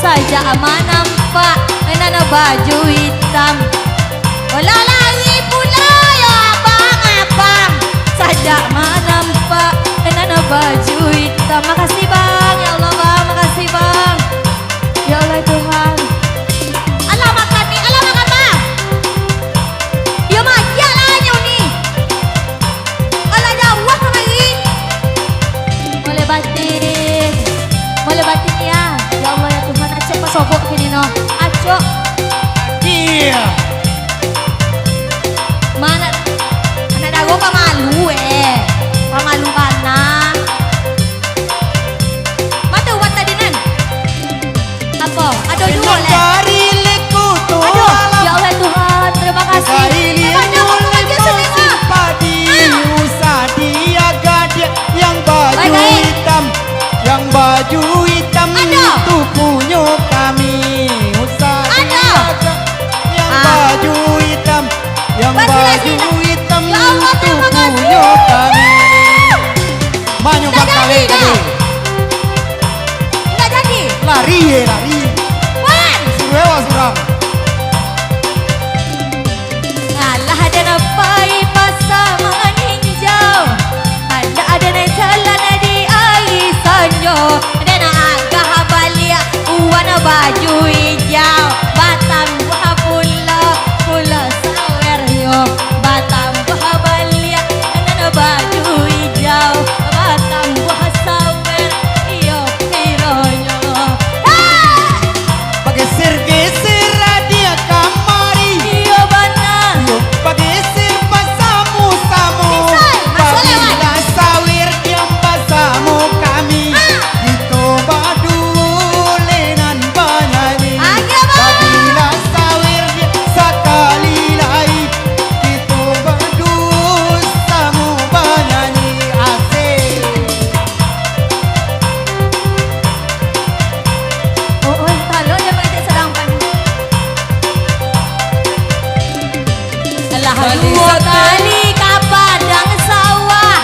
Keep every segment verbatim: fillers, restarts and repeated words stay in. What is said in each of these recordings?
Sajak manampak nan baju itam, olah lari pulo yo abang-abang. Sajak manampak nan baju itam. Makasih, Bang. Ya Allah, Bang. Makasih, Bang. Ya Allah, Tuhan. Alah makan ni, alah makan, Bang. Yo magiak lah nyo ni. Alah jauah kamari. Boleh batin. Boleh batin ya. Ya Allah ya Tuhan, acok pasobok kini no. Acok. Iya. Mana anak dago pamalu eh. Pamalu bana. Mata ubat tadi nan. Apo? Ado duo leh. Aduh, ya Allah Tuhan, terima kasih. Hebatnya Bapak Raja Sulaiman. Ah. Usah diagak dia yang baju hitam, yang baju hitam tu punyo kami. Usah diagak yang baju hitam, yang baju hitam tu punyo kami. Manyumbang kawin tadi. Indak jadi. Lari ye, lari. Wan. Suruh awak surang. Alah, den pai pasa maninjau. Alah, den jalan di ari sanjo. Den agak baliak wan baju ijau. Batambuah pulo, pulo sawer yo. Batambuah baliak nan baju ijau. Batambuah sawer iyo kironyo. Hei! Bageser-geser dia kamari. Iyo bana. Iyo, bageser basamo-samo. Bisa, masuk lewat. Babilah sawer diam basamo kami. Ah. Kito baduo le nan banyanyi. Ayo, Bang. Babilah sawer diam sakali lai. Kito baduo samo banyanyi. Asik. Oh, oh, kalau dia mengajak sadang pan. Lah duo kali ka padang sawah.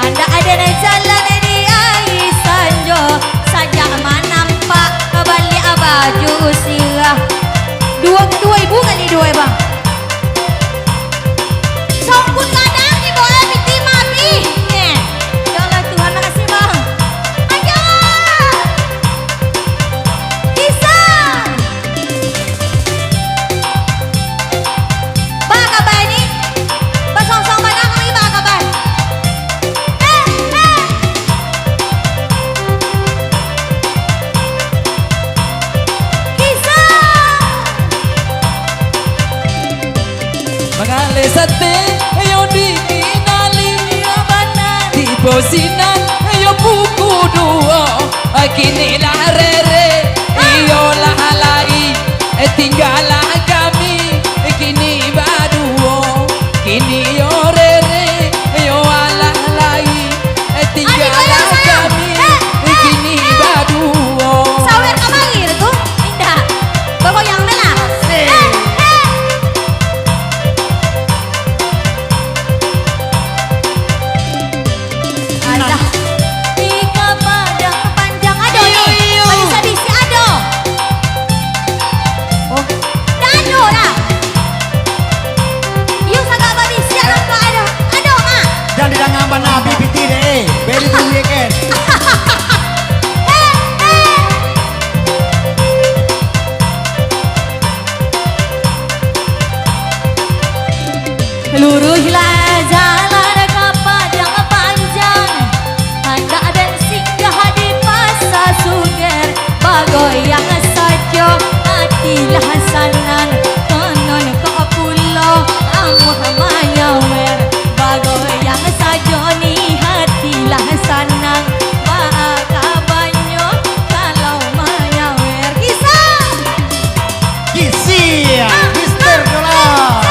Andak aden jalan di ari sanjo. Sajak manampak baliak baju sirah. Duo, duo ribu kali duo, Bang. Songkun gadang di bawah piti mabih. Neh. Ya Allah Tuhan, makasih, Bang. Ayo. Bisa. Baa kaba ni? Basong-song bana kami, baa kaba? Eh, eh. Kisah. Mangaleh sate yo dikinali. Iyo bana. Tibo sinan yo pukua duo. Kini lah rere, iyo lah lai. Tinggalah kami, kini baduo. Kini yo rere, yo alah lai. Tinggalah kami, kini baduo. Sawer kamari tu, indak. Bagoyang tu lah. Asik. Eh, eh. Alah, di ka padang panjang ado ni. Iyo, iyo. Babisiak-bisiak ado. Oh, dah ado lah. Iyo, sagak babisiak nampak ado. Ado, Mak. Jan didanga bana B B T deh, eh. Beri tu weekend. Eh, eh. Luruihlah jalan ka padang panjang, andak den singgah di Pasa Suger, bagoyang sajo, atilah sanang, konon ko pulo amuah manyawer, bagoyang sajo ni, atilah sanang, baa kabanyo kalau manyawer. Kisah. Kisi, Mister Dolar.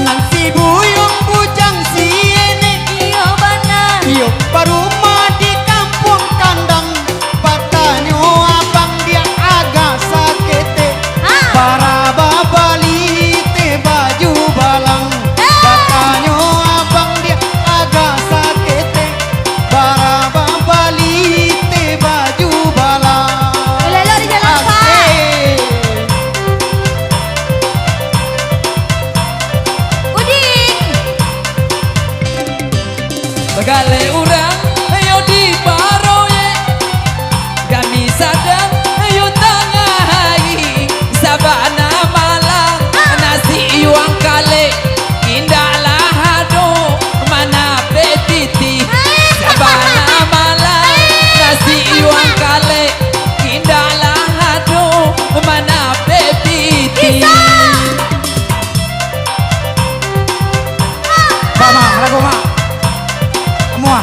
Nan si buyuang bujang si enek. Iyo bana. Iyo barumah di Kampuang Kandang. Batanyo abang dia agak saketek. Ha. Bara babali teh baju balang. Eh. Batanyo abang dia Bagaleh urang yo di paroyek, kami sadang yo tangah hari. Sabana malang nasi iwang kalek, indaklah ado manapeh pitih. Sabana malang nasi iwang kalek, indaklah ado manapeh pitih. Mak, mak, lagu, mak. Semua.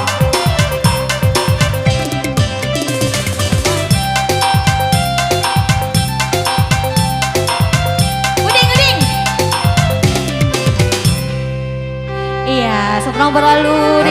Uding, uding. Iya, setelah berlalu di